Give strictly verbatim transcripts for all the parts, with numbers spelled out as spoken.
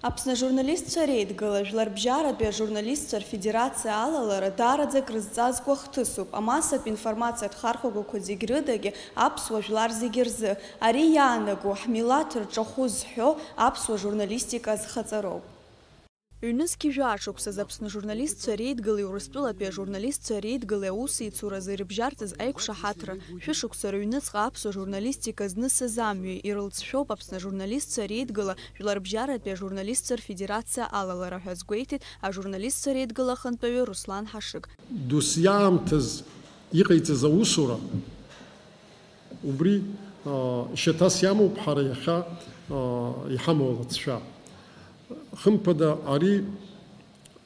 Аԥсны ажурналистцәа реидгыла, Жәларбжьаратәи ажурналистцәа рфедерациа алалара даараӡа крызҵазкуа хҭысуп, амассатә информациатә хархәагақәа зегь рыдагьы аԥсуа жәлар зегьы рзы. Ари иаанаго, ҳмилаҭ рҿахәы зҳәо аԥсуа журналистика азхаҵароуп. Ҩнызқьи жәаа шықәсазы Аԥсны ажурналистцәа реидгылеи Урыстәылатәи ажурналистцәа реидгылеи аусеицуразы ирыбжьарҵаз аиқәшаҳаҭра, шәышықәса рыҩныҵҟа аԥсуа журналистика знысыз амҩеи ирылҵшәоуп Аԥсны ажурналистцәа реидгыла Жәларбжьаратәи ажурналистцәа рфедерациа алалара ҳәа азгәеиҭеит ажурналистцәа реидгыла ахантәаҩы Руслан Ҳашыг. Досиаамҭаз иҟаиҵаз аусура, убри, а, шьаҭас иамоуп ҳара иахьа, а, иҳамоу алыҵшәа. Хымԥада, ари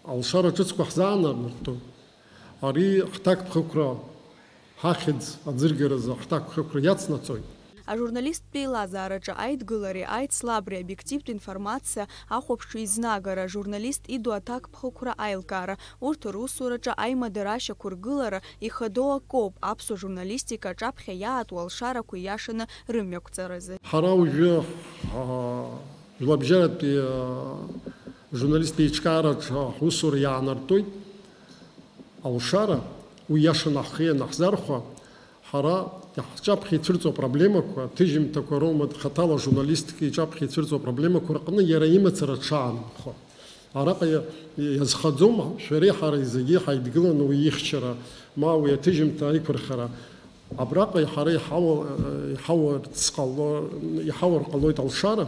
алшара ҿыцқәа ҳзаанармыртәоит. Ари ҳҭакԥхықәра, ҳахьӡ аӡыргаразы ҳҭакԥхықәра иацнаҵоит. Ажурналисттә еилазаараҿы аидгылареи аицлабреи обиективтә информациа ахәаԥшҩы изнагара, ажурналист иду аҭакԥхықәра аилкаара, урҭ русураҿы аимадара ашьақәыргылара ихадоу акоуп, аԥсуа журналистика аҿаԥхьа иаатуа алшарақәа ииашаны рымҩақәҵаразы. Ҳара уажәы, а, жәлабжьаратәи, а, журналисттә еиҿкаараҿы ҳусура иаанартәоит. Алшара, уи иашаны ҳхы ианаҳзархәа, ҳара иаҳҿаԥхьа ицәырҵуа проблемақәа, аҭыжьымҭақәа роума, хаҭала ажурналистика иҿаԥхьа ицәырҵуа проблемақәа рҟны иара имацара дшаанымхо. Араҟа иа-, иазхаӡом шәареи ҳареи зегьы ҳаидгыланы уи ихьчара, ма уи аҭыжьымҭа аиқәырхара. Абраҟа ҳара иҳауа-, иҳауарц ҟало-, иҳауар ҟалоит алшара,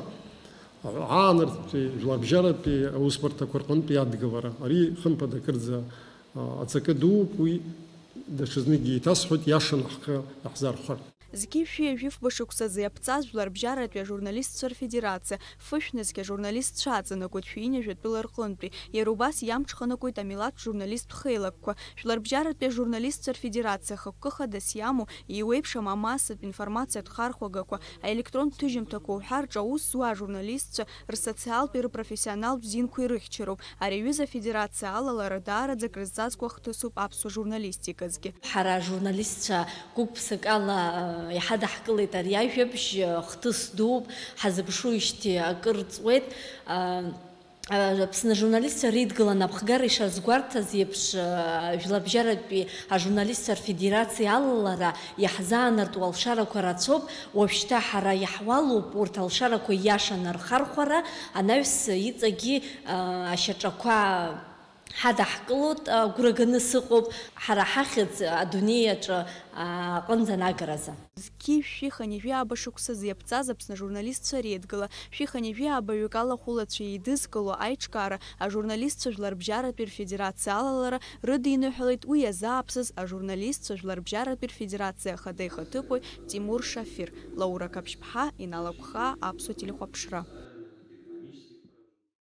ааныртәи, жәларбжьаратәи аусбарҭақәа рҟынтәи адгылара. Ари, хымԥада, акырӡа, а, аҵакы дууп, уи даҽазныкгьы еиҭасҳәоит, иашан ҳхы иаҳзархәар. Зқьи шәи жәифба шықәсазы иаԥҵаз Жәларбжьаратәи ажурналистцәа рфедерациа, фышә нызқь ажурналистцәа аҵанакуеит шәи ҩажәа тәыла рҟынтәи, иара убас иамҽханакуеит амилаҭтә журналисттә хеилакқәа. Жәларбжьаратәи ажурналистцәа рфедерациа ахықәкы хадас иамоу, еиуеиԥшым амассатә информациатә хархәагақәа, аелектронтә ҭыжьымҭақәа уҳәа рҿы аус зуа ажурналистцәа рсоциалтәи рпрофессионалтә зинқәа ирыхьчароуп. Ари аҩыза афедерациа алалара даараӡа крызҵазкуа хҭысуп аԥсуа журналистиказгьы. Ҳара ажурналистцәа гәык-ԥсыкала, э, иҳадаҳкылеит ари ажәабжь, э, хҭыс дууп, ҳазыԥшуижьҭеи акыр ҵуеит. Э, Аԥсны ажурналистцәа реидгыла анапхгара ишазгәарҭаз еиԥш, э, Жәларбжьаратәи ажурналистцәа рфедерациа алалара иаҳзаанарту алшарақәа рацәоуп, уажәшьҭа ҳара иаҳуалуп урҭ алшарақәа ииашаны рхархәара, анаҩс иҵегьы, э, ашьаҿақәа ҳадаҳкылоит, агәра ганы сыҟоуп, ҳара ҳахьӡ адунеи аҿы, а, аҟынӡа анагаразы. Зқьи шәи хынҩажәи ааба шықәсазы иаԥҵаз Аԥсны ажурналистцәа реидгыла, шәи хынҩажәи ааба ҩык алахәылацәа еидызкыло аиҿкаара, ажурналистцәа Жәларбжьаратәи рфедерациа алалара рыдиныҳәалеит уи иазааԥсаз ажурналистцәа Жәларбжьаратәи рфедерациа ахада ихаҭыԥуаҩ Тимур Шафир. Лаура Қаԥшьԥҳа, Инал Агәхаа, Аԥсуа телехәаԥшра.